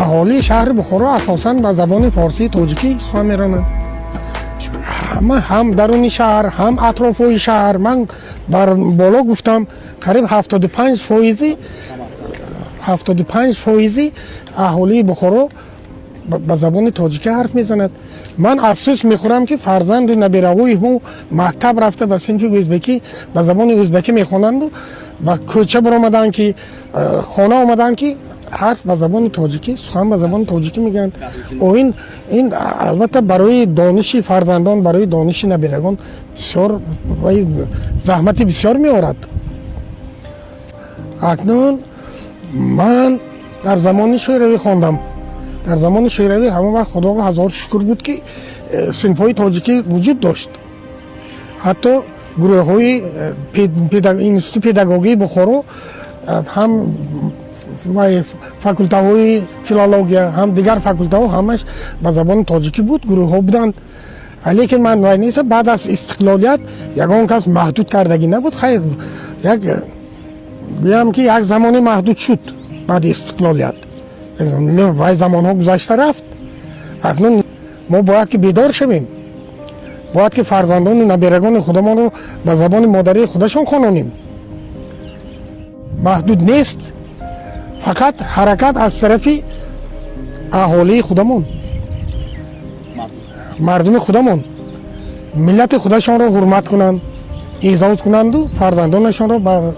Аҳолии шаҳри Бухоро асосан ба забони форсии тоҷикӣ сухан меронанд. Ҳама, ҳам даруни шаҳр, ҳам атрофҳои шаҳр. Ман бар боло гуфтам, қариб 75 фоизи, 75 фоизи аҳолии Бухоро ба забони тоҷикӣ ҳарф мезанад. Ман афсӯс мехӯрам, ки фарзанду набираҳои мо мактаб рафта, ба синфи ӯзбекӣ, ба забони ӯзбекӣ мехонанду ба кӯча баромаданд, ки хона омаданд, ки ҳарф ба забони тоҷикӣ, сухан ба забони тоҷикӣ мегӯянд. Ин албатта барои дониши фарзандон, барои дониши набирагон бисёр заҳмати бисёр меорад. Акнун ман дар замони Шӯравӣ хондам. Дар замони Шӯравӣ ҳамон вақт, Худоро ҳазор шукр, буд, ки синфҳои тоҷикӣ вуҷуд дошт. Ҳатто гурӯҳҳои институти педагогии Бухоро, ҳам факултаҳои филология, ҳам дигар факултаҳо, ҳамаш ба забони тоҷикӣ буд, гурӯҳҳо буданд. Лекин ман вай нестам, баъд аз истиқлолият ягон кас маҳдуд кардагӣ набуд. Хайр, як гӯям, ки як замоне маҳдуд шуд баъди истиқлолият. Вай замонҳо гузашта рафт. Акнун мо бояд ки бедор шавем, бояд ки фарзандону наберагони худамонро ба забони модарии худашон хононем. Маҳдуд нест, фақат ҳаракат аз тарафи аҳолии худамон, мардуми худамон, миллати худашонро ҳурмат кунанд, эъзоз кунанду фарзандонашонро ба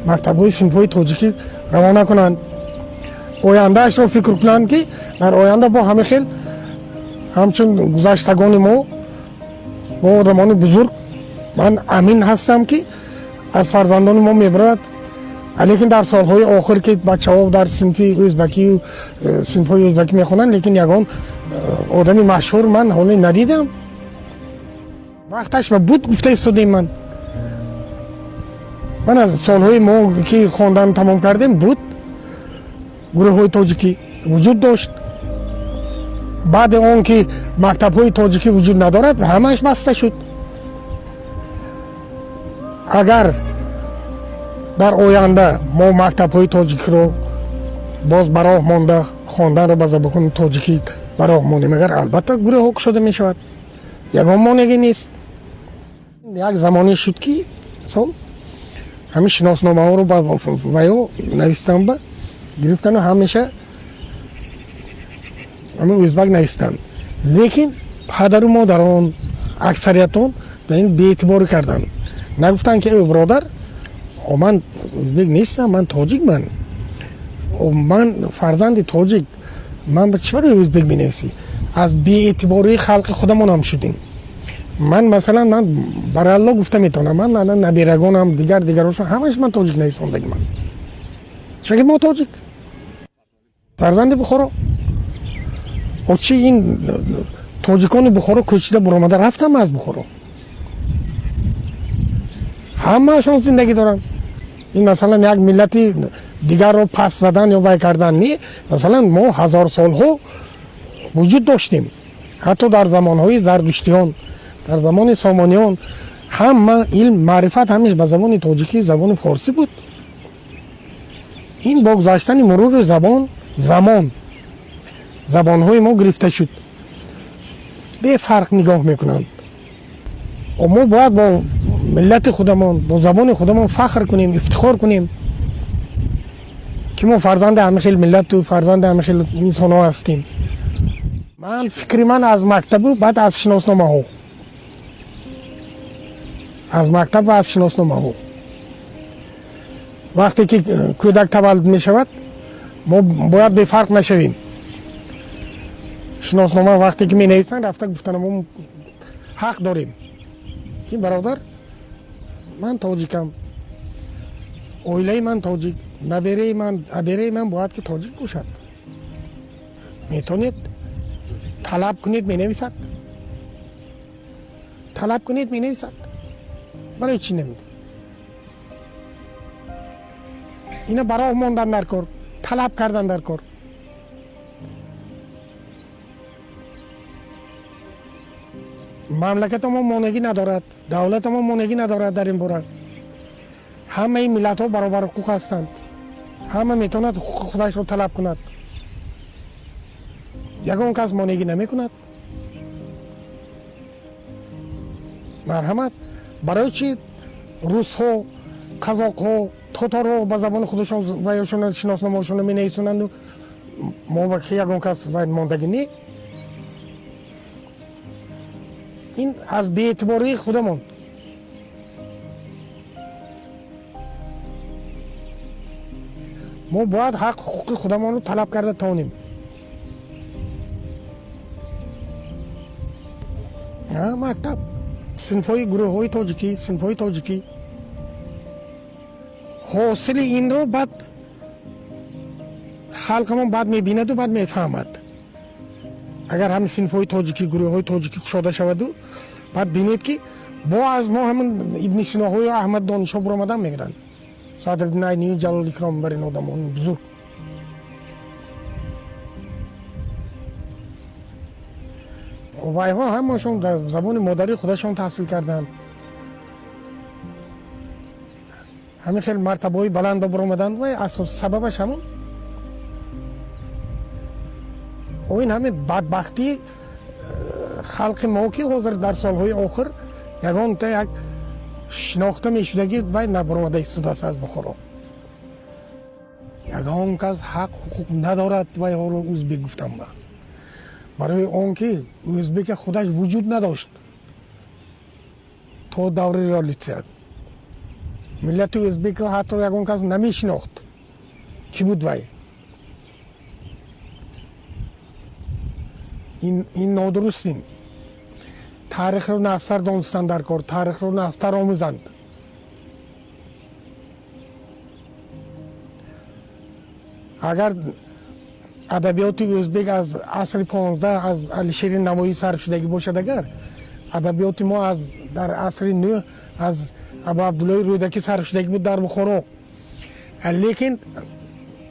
мактабҳои синфҳои тоҷикӣ равона кунанд, ояндаашро фикр кунанд, ки дар оянда бо ҳама хел ҳамчун гузаштагони мо, бо одамони бузург. Ман амин ҳастам, ки аз фарзандони мо мебарад. Лекин дар солҳои охир, ки бачаҳо дар синфи ӯзбакию синфҳои ӯзбакӣ мехонанд, лекин ягон одами машҳур ман ҳоле надидам. Вақташ ва буд, гуфта истодем. Ман аз солҳои мо, ки хондан тамом кардем, буд, гурӯҳҳои тоҷикӣ вуҷуд дошт. Баъди он ки мактабҳои тоҷикӣ вуҷуд надорад, ҳамааш баста шуд. Агар дар оянда мо мактабҳои тоҷикиро боз ба роҳ монда, хонданро ба забони тоҷикӣ ба роҳ монем агар, албатта, гурӯҳҳо кушода мешавад, ягон монеъе нест. Як замоне шуд, ки мисол ҳамин шиносномаҳоро ба ваё навистан, ба гирифтану ҳамеша ҳамин ӯзбак навистанд. Лекин падару модарон аксариятон ба ин беэътиборӣ карданд, нагуфтанд, ки э биродар, ман ӯзбек нестам, ман тоҷикман, ман фарзанди тоҷик, ман ба чӣ барои ӯзбек менависӣ? Аз беэътибории халқи худамонам шудем. Ман, масалан, ман баралло гуфта метавонам, ман ана наберагонам, дигар дигарошон, ҳамаш ман тоҷик нависондагиман, чунки мо тоҷик, фарзанди Бухоро. Чи ин тоҷикони Бухоро кӯчида буромада рафтам аз Бухоро, ҳамаашон зиндагӣ доранд. Ин, масалан, як миллати дигарро пас задан ё вай кардан не. Масалан, мо ҳазор солҳо вуҷуд доштем, ҳатто дар замонҳои зардуштиён, дар замони Сомониён ҳама илм, маърифат ҳамеш ба забони тоҷикӣ, забони форсӣ буд. Ин бо гузаштани мурури забон, замон, забонҳои мо гирифта шуд. Бефарқ нигоҳ мекунанд. Мо бояд бо миллати худамон, бо забони худамон фахр кунем, ифтихор кунем, ки мо фарзанди ҳама хел миллату фарзанди ҳама хел инсонҳо ҳастем. Ман, фикри ман, аз мактабу баъд аз шиносномаҳо, аз мактаб ва аз шиносномаҳо. Вақте ки кӯдак таваллуд мешавад, мо бояд бефарқ нашавем. Шиноснома вақте ки менависанд, рафта гуфтана мо ҳақ дорем, ки бародар, ман тоҷикам, оилаи ман тоҷик, набераи ман, абераи ман бояд ки тоҷик бошад. Метавонед талаб кунед, менависад. Талаб кунед, менависад. Барои чӣ намед? Ина ба роҳ мондан дар кор, талаб кардан дар кор. Мамлакати мо монеъгӣ надорад, давлати мо монеъгӣ надорад дар ин бора. Ҳамаи миллатҳо баробар ҳуқуқ ҳастанд, ҳама метавонад ҳуқуқи худашро талаб кунад. Ягон кас монеъгӣ намекунад. Марҳамат. Барои чӣ русҳо, қазоқҳо, тоторҳо ба забони худашон вайшона шиносномаашонро менависонанд, мо ба ягон кас вай мондагӣ не? Ин аз беэътибории худамон. Мо бояд ҳақ ҳуқуқи худамонро талаб карда тавонем. Мактаб, синфҳои гурӯҳҳои тоҷикӣ, синфҳои тоҷикӣ. Ҳосили инро баъд халқамон баъд мебинаду баъд мефаҳмад. Агар ҳамин синфҳои тоҷикӣ, гурӯҳҳои тоҷикӣ кушода шаваду, баъд бинед, ки бо аз мо ҳамин Ибни Синоҳою Аҳмад Донишҳо буромадан мегиранд. Садриддин Айнию Ҷалол Икром бар ин одамони бузург. Вайҳо ҳамашон дар забони модарии худашон таҳсил карданд. Ҳамин хел мартабаҳои баланд ба буромаданд. Вай асос сабабаш ҳамон. Ин ҳамин бадбахтии халқи мо, ки ҳозир дар солҳои охир ягонта як шинохта мешудагӣ вай набаромада истодааст аз Бухоро. Ягон кас ҳақ ҳуқуқ надорад вай ҳоло ӯзбек гуфтан ба. Барои он ки ӯзбека худаш вуҷуд надошт то даври революсия. Миллати ӯзбекро ҳатто ягон кас намешинохт, кӣ буд вай. Ин нодуруст. Ин таърихро нафсар донистан дар кор, таърихро нафсар омӯзанд. Агар адабиёти ӯзбек аз асри 15 аз Алишери Навоӣ сарф шудагӣ бошад, агар адабиёти мо аз дар асри 9 аз Абу Абдуллои Рӯдакӣ сарф шудагӣ буд дар Бухоро. Лекин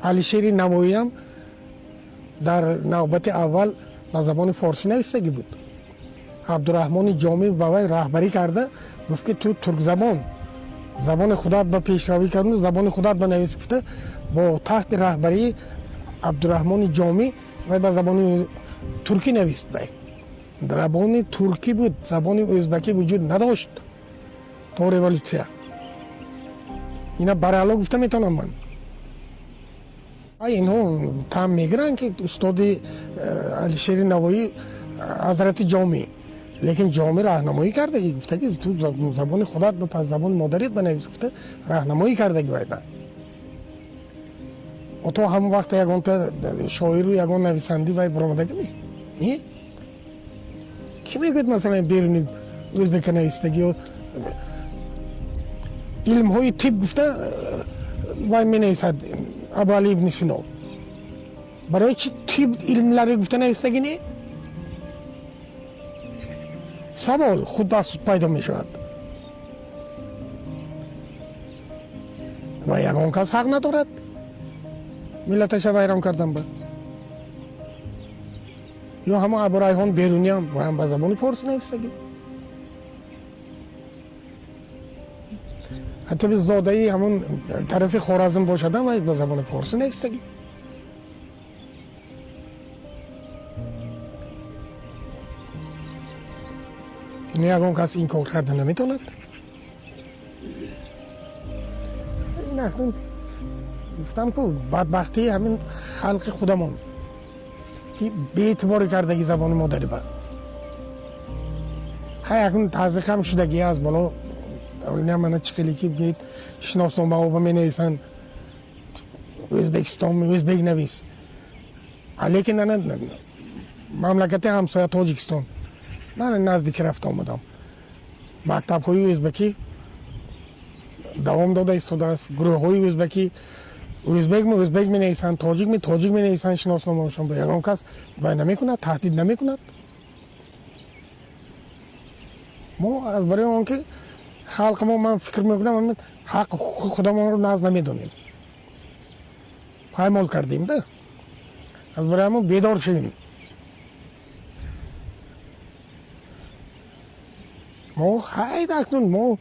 Алишери Навоиам дар навбати аввал ба забони форсӣ нависагӣ буд. Абдураҳмони Ҷомӣ ба вай раҳбарӣ карда гуфт, ки ту туркзабон, забони худат ба пешравӣ карду забони худат ба навис гуфта, бо таҳти раҳбарии Абдураҳмони Ҷомӣ вай ба забони туркӣ навист. Вай забони туркӣ буд, забони ӯзбакӣ вуҷуд надошт то революсия. Ина барало гуфта метавонам ман. Инҳо таъм мегиранд, ки устоди Алишери Навоӣ ҳазрати Ҷомӣ, лекин Ҷомӣ раҳнамоӣ кардагӣ, гуфта ки ту забони худат ба забони модарит банавис гуфта раҳнамоӣ кардагӣ вай ба. То ҳамон вақт ягонта шоиру ягон нависандӣ вай баромадагӣ не? Не? Кӣ мегӯяд, масалан, Беруни ӯзбека нависдагӣ ё илмҳои тиб гуфта вай менависад Абуали ибни Сино. Барои чи тиб илмлари гуфта нависдагӣ не? Савол худ аз худ пайдо мешавад. Ва ягон кас ҳақ надорад миллаташа вайрон кардан ба. Ё ҳамон Абурайҳон Беруниам ҳам ба забони форсӣ нависдагӣ. Ҳатто зодаи ҳамон тарафи Хоразм бошадам, вай ба забони форсӣ нависдагӣ. Ягон кас инкор карда наметавонад. Ин акнун гуфтам ку, бадбахтии ҳамин халқи худамон, ки беэътиборӣ кардагӣ забони модарӣ ба. Хай, акнун тазиқам шудагӣ аз боло мана чӣ хеле ки гӯед шиносномаҳо ба менависанд Ӯзбекистон, ӯзбек навис. Лекин ана мамлакати ҳамсоя Тоҷикистон, ман наздик рафта омадам, мактабҳои ӯзбекӣ давом дода истодааст, гурӯҳҳои ӯзбекӣ, ӯзбекми ӯзбек менависанд, тоҷикми тоҷик менависанд шиносномаашон. Ба ягон кас вай намекунад, таҳдид намекунад. Мо аз барои он ки халқи мо, ман фикр мекунам, ҳақ ҳуқуқи худамонро наз намедонем, паймол кардем да. Аз барои ҳамон бедор шавем. Мо хайр, акнун мо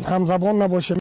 ҳамзабон набошем.